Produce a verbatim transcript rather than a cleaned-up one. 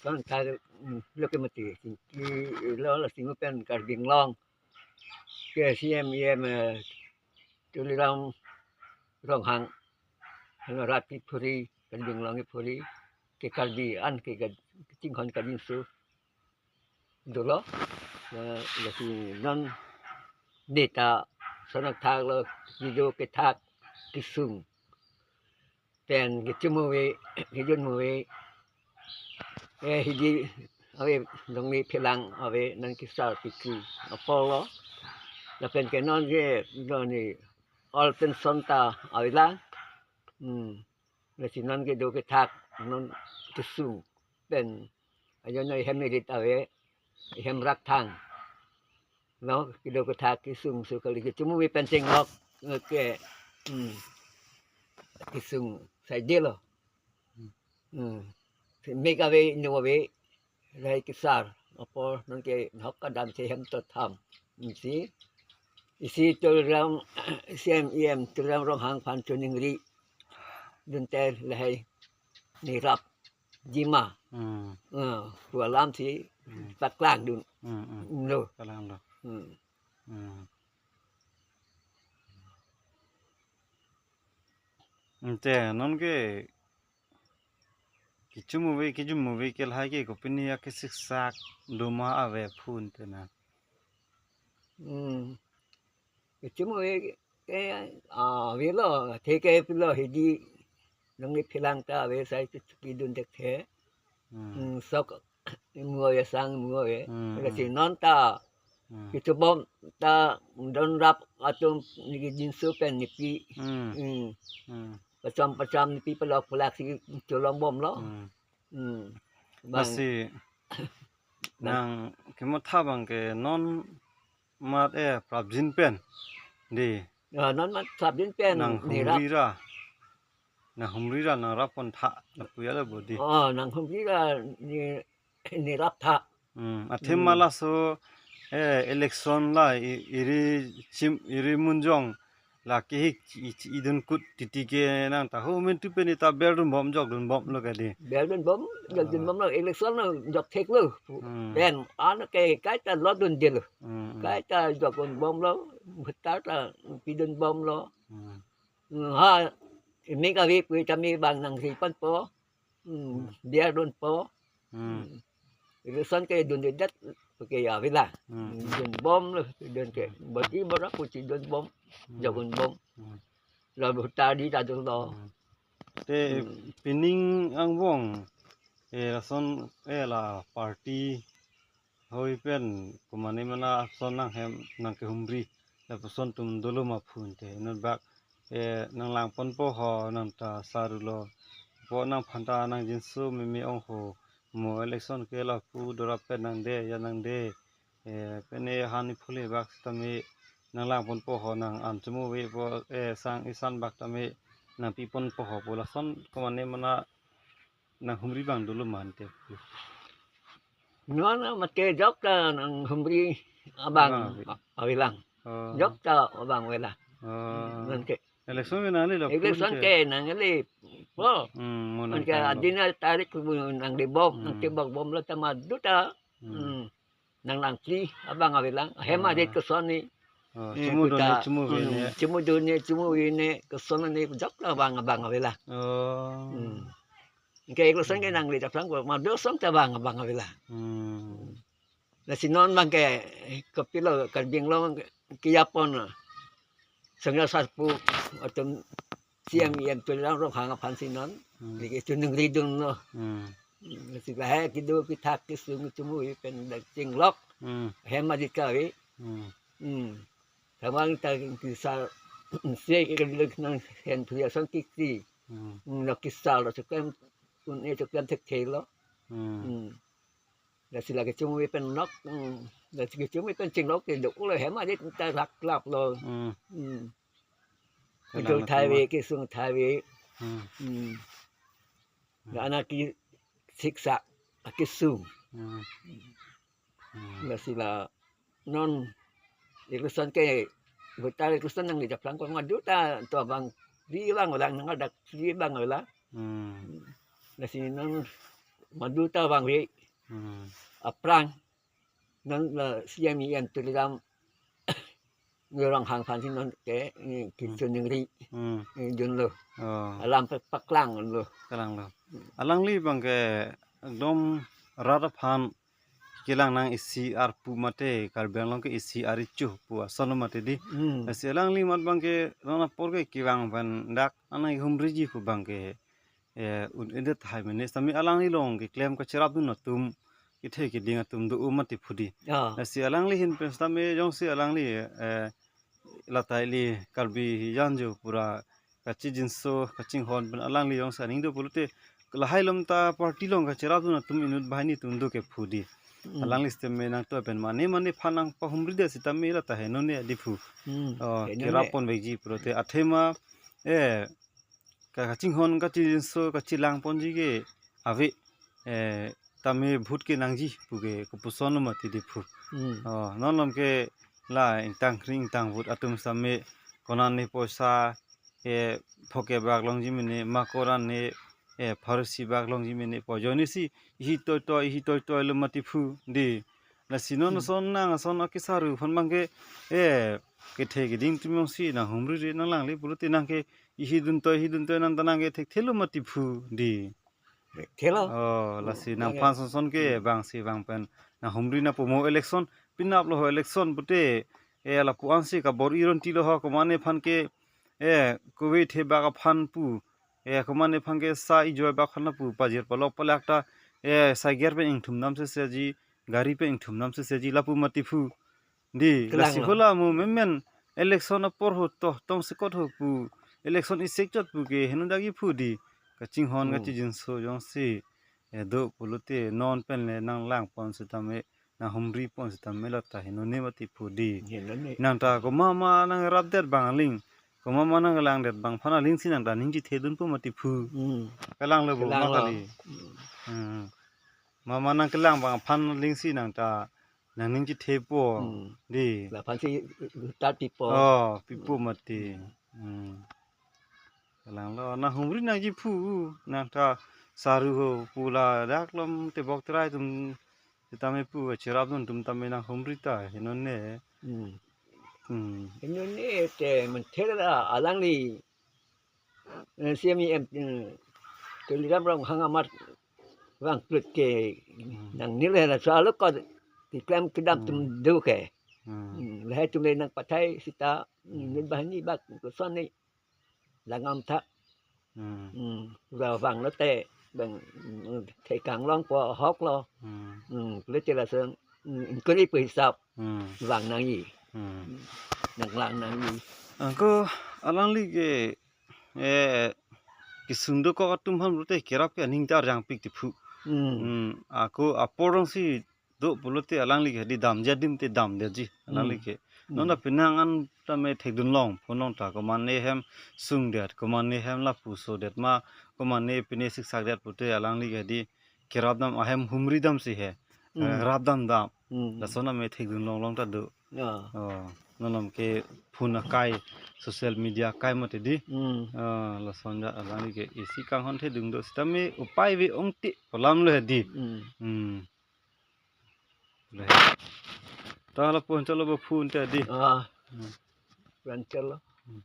Ton thar, mm, lo ke mati. Ki lo la Singhu pen Karbi Anglong ke C M E M, eh, Tuliram Ronghang. Hano rat kiphuri, Karbi Anglong kiphuri. Ke Karbi an ke ga-, kachinghon kangjinso dolo. Eh, lasi non neta sonak thak lo, kido kethak, kesung pen kechemu ave, kejun ave. Eh, hidi ave, dongni phelang ave, non kesar kekri apor lo. Lapen ke non ke, non ni all pension ta avelang. Hmm. Lasi non kedo kethak, non kesung pen ajo noi hem erit ave, hem rakthang. No, kedo kethak kesung so kali, kechemu ave pen chenglok, eh, ke, hmm, kesung saidelo. Hmm. Mek ave, inut ave, lahai kesar apor, non ke nahok kadam si hem to tham. Isi, isi Tuliram, C M E M Tuliram Ronghang aphan choningri dunte lahai nirap jima. Hmm. Eh, pu alam si Hmm. paklangdun. Hmm, hmm. Lo. Kalang lo. Hmm. Hmm. Ante non ke kechemu ave, kejun ave ke lahai ke kopine akesiksak doma ave phu ante na. Hmm. Kechemu ave ke, ah, avelo, athe ke pilo hidi dongni phelang ta ave, sai tu kidun thekthe. Hmm. Hmm, sok imu ave, sang imu ave. Hmm, Lasi hmm. non ta Hmm. kechebom ta don rap atum niki jinso pen nipi. Hmm. Hmm. Hmm. Pacham pacham nipi pelok pelak si cholong bomlo. Hmm. Hmm. Bang. Lasi nang kematha abang ke non mat, eh, prapjin pen. Di. Ya, non mat prapjin pen nang nirap. Humri ra. Nang humri ra nang rap pon tha, lapu ya la bo di. Oh, nang humri ra ni, nirap tha. Hmm, athe Hmm. ma laso, eh, election la i-, iri chim, iri munjong la kehik i-, i-, idun kut titi ke nang ta ho min tu pen ta berdun bom jokdun bomlo ke di. Berdun bom, jokdun Ah. bomlo, election lo jok theklo. Hmm. Pen an ke kaita lodundelo. Hmm, hmm. Kaita jokdun bomlo, bhuta ta pidun bomlo. Hmm. Hmm, ha, mek ave pu tame bang nangri ponpo. Hmm, Hmm. berdunpo. Hmm. Hmm. Election ke dundedet ke avelo. Hmm. Dun bomlo, dun ke. Hmm. Bati bara puchi dun bom, Hmm. jokdun bom. Hmm. La bhuta di ta dunlo. Hmm. Te Hmm. pining angbong, eh, lason, eh, la party hoi pen komane mana ason nang hem nang kehumri lapuson atum dolo ma phu ante, inut bak, eh, nang lang ponpo ho, nang ta sarulo, po nang phanta nang jinso meme ong ho, mo election ke lapu dorap pen nang de, ya nang de, eh, pene hani phule bak sitame nang lang ponpo ho, nang an chemu ave po, eh, sang isan bak tame nang pi ponpo ho pu lason komane mana nang humri abang dolo ma ante. Non mate jok ta nang humri abang Abang ave. a-, avelang. Oh. Jok ta abang avelang. Oh. Non ke. Election ke nang ni lo Election pun ke. ke nang le po. Hmm, mo Non nang ke tanglo. Adina tarik nang di bom, nang Hmm. tebak bomlo ta madu ta. Hmm. Hmm. Nang langpli abang avelang. Hem Ah. arit kosonne. Oh, Eh, chemu dun puta, ne, chemu ave hmm, ne. chemu dun ne, chemu ave ne, kosonne jok ta abang abang avelang. Oh. Hmm. Ke election ke nang le japlang ko, madu ason ta abang abang avelang. Hmm. Lasi non abang ke, eh, kopilo Karbi Anglong ke yapon. Sangya sarpo atum C M E M Tuliram Ronghang aphan si non. Hmm. Lake choningri dunlo. Hmm. Hmm, lasi lahai kedo kethak kesung chemu ave pen dak chenglok. Hmm. Hem arit kave. Hmm. Hmm. Tawang ta kesar se ke lek nang hen phu ason kekri. Hmm. Hmm, lo kesar lo choklem un-e choklem thekthe lo. Hmm. Hmm. Lasi lake chemu ave pen nok. Hmm. Lasi kechemu ave pen chenglok ke dolo hem arit ta rak lap lo. Hmm. Hmm. Kelang Kedo na thai ave, tuma. Kesung thai ave. Hmm. Hmm. Hmm. La anak kesiksak, kesung. Hmm. Hmm. Lasi la non election ke, bhuta election nang le japlang ko madu ta to abang ri abang avelang nang dak ri abang avelang. Hmm. Lasi non Madu ta vangve. Hmm. Aphrang. Non la C M E M Tuliram Ronghang aphansi non ke, eh, Hmm. kechoningri, Hmm. eh, dunlo. Oh. Alam pe paklanglo. Klanglo. Alangli abangke ekdom rat aphan kelang nang isi arpu mate Karbi Anglong ke isi arichu pu ason mate di. Hmm. Lasi alangli amat abangke non apor ke kevang pen dak anai humriji pu abangke, eh, un-, indet hai mene sami alangli along keklem kacherapdun atum kethe keding atum do-o mati phu di. Ah. Lasi alangli ahin pen sami jongsi alangli, eh, lata ili Karbi Anglong pura kachijinso kachinghon pen alangli jongsi aning do pulote lahai along ta party along kacherapdun atum inut banghini atum do ke phu di. Hmm. Alangli sitame nangtum pen mane mane aphan nangpahumri det sitame lata henone di phu. Hmm. Oh, henone. Kerap ponvekji pulote athema, eh, ka-, kachinghon kachijinso kachelang ponji ke ave, eh, tame vote ke nangji pu ke kopuson mati di phu. Hmm. Oh, non along ke la ingtang kring ingtang vote atum same konane poisa, eh, pho kebak longji mene ma konane, eh, pharo isi bak longji mene pu ajoine si ihi toi toi ihi toi toi lo mati phu di. Lasi non Hmm. ason nang ason akesaru aphan abangke, eh, kethe keding atum jongsi nanghumri re nanglangle pulote nang ke ihi dun toi ihi dun toi nang ta nang ke thekthelo mati phu di. Thekthelo. Oh, lasi Hmm, nangphan nang son son ke Hmm. vangsi vang pen nanghumri nangpo mo election, penap lo ho election pute, eh, lapu-ansi kabor-i ronti lo ho komane aphan ke, eh, kove thebak aphan pu, eh, komane aphan ke sa ejoi bak aphan lapu pajir palok palak ta, eh, cycle pen ingthum dam se seji, gari pen ingthum dam se seji lapu mati phu di. Kelang lasi lo. Kola mo memen election apor ho to tongsekot ho pu, election isek chot pu ke heno dagi phu di. Kachinghon Hmm. kachijinso jongsi, eh, do pulote non pen le nanglang pon sitame nanghumri pon sitame lata henone mati phu di. Henone. Nang ta komat ma nangrapdet abang aling, komat ma nanglangdet abang aphan alingsi nang ta ning chithedunthu mati phu. Hmm. Kelang lo bo Kelang ma lo. kali. Hmm. Hmm. Mama nangkelang abang aphan alingsi nang ta nangning chithepo. Hmm. Di. Laphansi tat pipo. Oh, pipo mati. Hmm. Hmm. Kelang lo, nanghumri nangji phu, nang ta saru ho pu ladak lom tebok terai atum sitame pu kacherapdun atum tame nanghumri ta henone. Hmm. Hmm. Henone te menthe la alangli, eh, C M E M, eh, Tuliram Ronghang amat vangplut ke Hmm. nangne le la salo ko keklem kedam atum Hmm. do ke. Hmm. Hmm. Lahai atum le nangpathai sita Hmm. inut banghini bak koson ne langdam tha. Hmm. Hmm. Ra vanglo te bang, hmm, thekang longpo ahok lo. Hmm. Hmm. Pulote lason, hmm, inquiry pu hisap Hmm. vang nangji. Hmm. Hmm. Nanglang nangji. Anke alangli ke, eh, kesung dokok atum aphan pulote kerap ke aning ta arjangpik ti phu. Hmm. Hmm. Ako apor jongsi do pulote alangli ke hedi damji adim te damdetji alangli Hmm. ke. Hmm. Non ta penang an tame thekdun longpo non ta komane hem sungdet, komane hem lapu sodet ma, komane pine siksak det pute alangli ke hedi kerapdam ahem humridamsi he. Hmm. Eh, rapdam dam. Hmm. Lason tame thekdun longlong ta do. Ya. Oh, non along ke phone akai, social media akai mati di. Hmm. Ah, lason ta alangli ke isi kanghon thedung do sitame upai ave ongti pu alam lo hedi. Hmm. Hmm. Le. Ta lapu-an chalo bo phone ta di. Ah. Hmm. Puran chalo. Hmm.